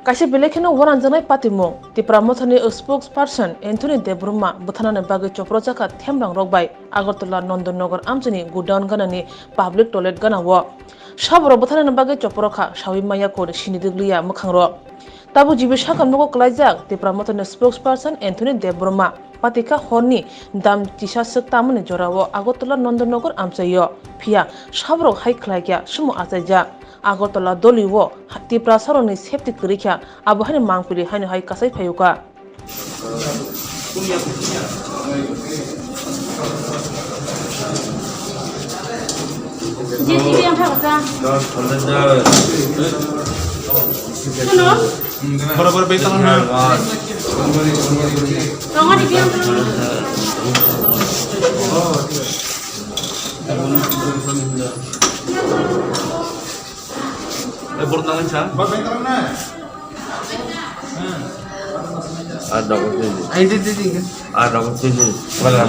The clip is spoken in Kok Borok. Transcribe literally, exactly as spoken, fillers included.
Kaisa belai kheno uanangjaknai patimung, Tipra Mothani spokesperson Anthony Debbarma bwtharnani bagwi chopro chakha themrangrok bai Agartala Nandanagar amchaini godown ganani public toilet ganao. Saborok bwtharnani bagwi chopro kha sawi maya kori sini diglia mwkhangrok. Tabuk G B sakha nogo kwlaijak Tipra Mothani spokesperson Anthony Debbarma. Patikha horni dam chisa swk tamani jorao Agartala Nandanagar amchaio. Phiya saborok hai khlaikha sumo achaijak. Agartala dolio Tiprasarokni safety kwrwikha, abo haino mangpili haino hai kasai phaiokha. J C B ang kha basa. Suno? Bora bora beta na. Tonga di biang suno. Eh, borok tangan sa? Ah, dapat sini. Ah, dapat sini. Wala.